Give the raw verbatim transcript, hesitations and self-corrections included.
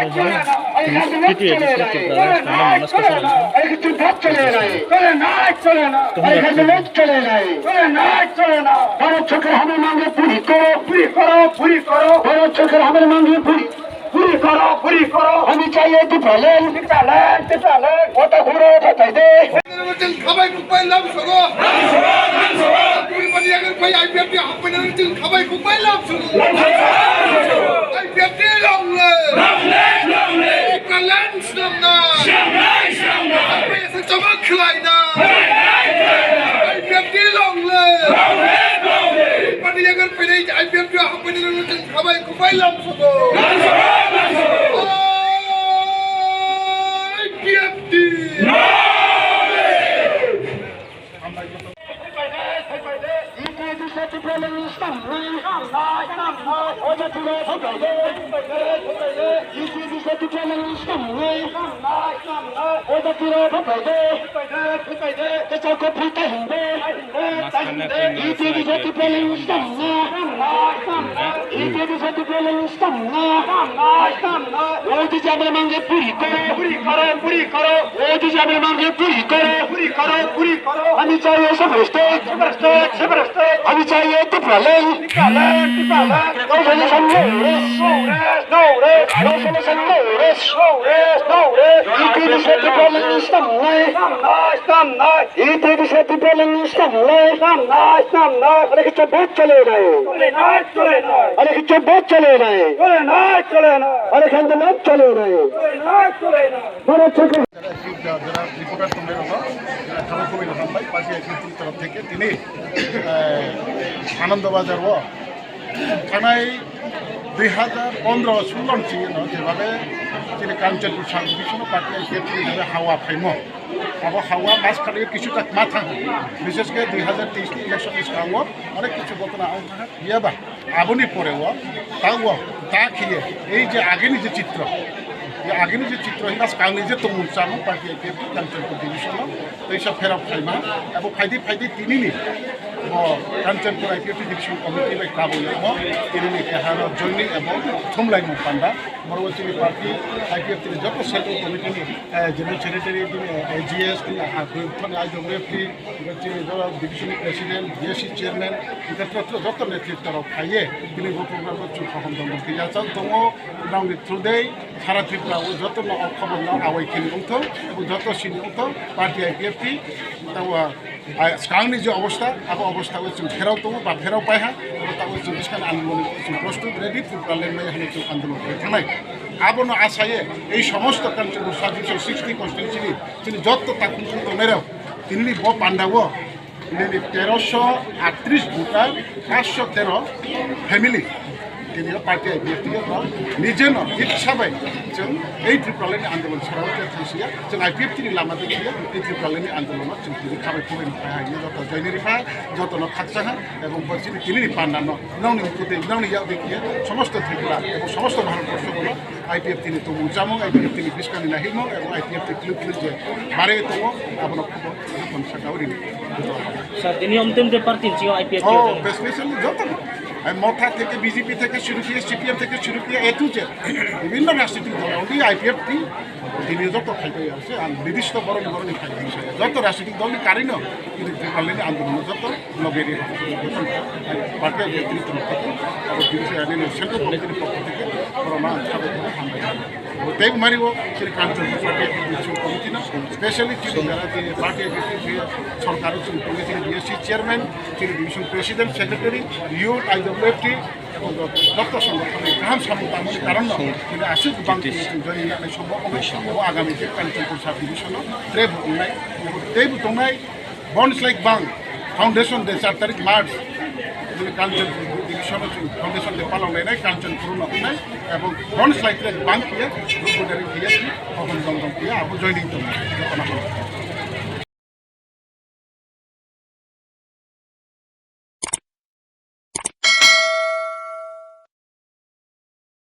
T T A District Tripura Rajya Manasika Songha. Bharat সরকার हमें मांगे पूरी करो, पूरी करो, पूरी करो। ভারত সরকার हमें मांगे पूरी, पूरी करो, पूरी करो। আমি চাই এই ত্রিপুরাল্যান্ড, ত্রিপুরাল্যান্ড, ত্রিপুরাল্যান্ড। ওটা ঘুরে ওটা চাই দে। Chwng khabai khukbai lam sogo. Lam sogo, lam sogo. Puri pani yagar pai I P F T happai nang chwng khabai khukbai lam sogo. Lam sogo, lam sogo. I P F T long live. Long live, long live. Kalan swnamna. Swnamnai, swnamnai. Pai sa chama khwlaina. Khwlainai, khwlainai. I P F T long live. Long live, long live. Puri pani yagar pai I P F T happai nang chwng khabai khukbai lam sogo. Lam sogo, lam sogo. I P F T. Oi, di jabra mangge puri koro. Puri koro, puri koro. Oi, di jabra mangge puri koro. Puri koro, puri koro. Ami chaiye separate state. Separate state, separate state. Ami chaiye Tipraland. Tipraland, Tipraland. No solution, no rest. No rest, no rest. No solution, no rest. No rest, no rest. Iti di se Tipraland ni stamnai. Stamnai, stamnai. Iti di se Tipraland ni stamnai. Stamnai, stamnai. Are ke chobot chale nai. Chale nai, chale nai. Are ke chobot chale nai. Chale nai, chale nai. Are ke andolon chale nai. Chale nai, chale nai. Bharat Sarkar. Jara reporter tongnai rok, jara khabo khoboi rok hambai, party I P F T ni torof theke tini, eh, Anando Bazar o thanai dui hazar pondro sullo ni singino jebabe chini Kanchanpur sub division o party I P F T ni hawa phaimo. Abo hawa mas khali kisu tak ma thang. Bishesh khe dui hazar teis ni election ni swkango onek kisu ghotona ong thang. Phiya ba, aboni pore o, ta o, ta khiye, ei je ageni je chitro, ei ageni je chitro, himba swkangni je tongmung chamung party I P F T Kanchanpur division o, teisa pherok phaima, abo phaidi phaidi tinini, bo Kanchanpur I P F T division committee bai kabui omo, tinini keharo joining abo thumlaimung panda, boro chini party I P F T ni joto central committee ni, eh, general secretary, bini, eh, G S, bini, ah, bini, thani I W F T, Chini jora division president, B S C chairman, hingke tro tro joto netritw rok phaiye, tini bo program o chwng kaham dongmo khe yachak tongo, nongni through dei sara Tripura o joto no o khobor no awai khini wngthok, ebo joto sini wngthok, party I P F T, tabo, ah, swkangni je obostha, abo obostha o chwng pherao tongo ba pherao paiha, abo tabo chwng bwskang andolon chwng prostut ready, Tripura lengmai hwnwi chwng andolon khlai thangnai. Abono asaye ei somosto Kanchanpur sub division sixty constituency ni chini joto takhuk tongnai rok, Tinini bo pandao nini teroso aatris voter, paanch tero family. Tini o party I P F T o nijeno iksa bai chwng ei Tripura ni andolon sarao khe thangsiya, chwng I P F T ni lama de khe ei Tripura ni andolon o chwng tini khabai khulai ni phai hai joto joini rikha, joto no khakcha ha, ebong bo chini tini ni panda no nongni mukhuti nongni yak de khe somosto Tripura ebong somosto Bharat borso bono I P F T ni tongmung chamung, I P F T ni bwskangni nahimung, ebong I P F T ni kluk kluk je barwi tongo, abono khobor sakao rini. Sir, tini omtwm de party ni sio I P F T Oh, o specially joto. Ai Motha theke, B J P theke shuru kiye, C P M theke shuru kiye, A to Z. Bibhinno rajnitik dol, only I P F T, tini joto phaibai arse, ang nirdisto boroni boroni phaibai arse. Joto rajnitik dol ni karino, ini Tripura ni andolon joto. Logeri party netrito abo bini se ani central committee ni pokho theke borokno ang sabai kheno hambai. Tei mari o chini Kanchanpur party executive committee no specially chini jara chini party executive sorkar chini tongwi chini B S C chairman, chini division president, secretary, youth, I W F T, ebong joto songothon ni kaham samung tangmani karon no chini aswk bang chini joining nai sombo obo agami je Kanchanpur sub division no tre bo wngnai tei bo tongnai. Boni slai bang foundation de char tarik March, bini Kanchanpur division o chwng foundation de palong lainai, Kanchanpur no wngnai, ebong boni slai tre bang kiye, group bodari kiye, hohon dong dong kiye, abo joining tong.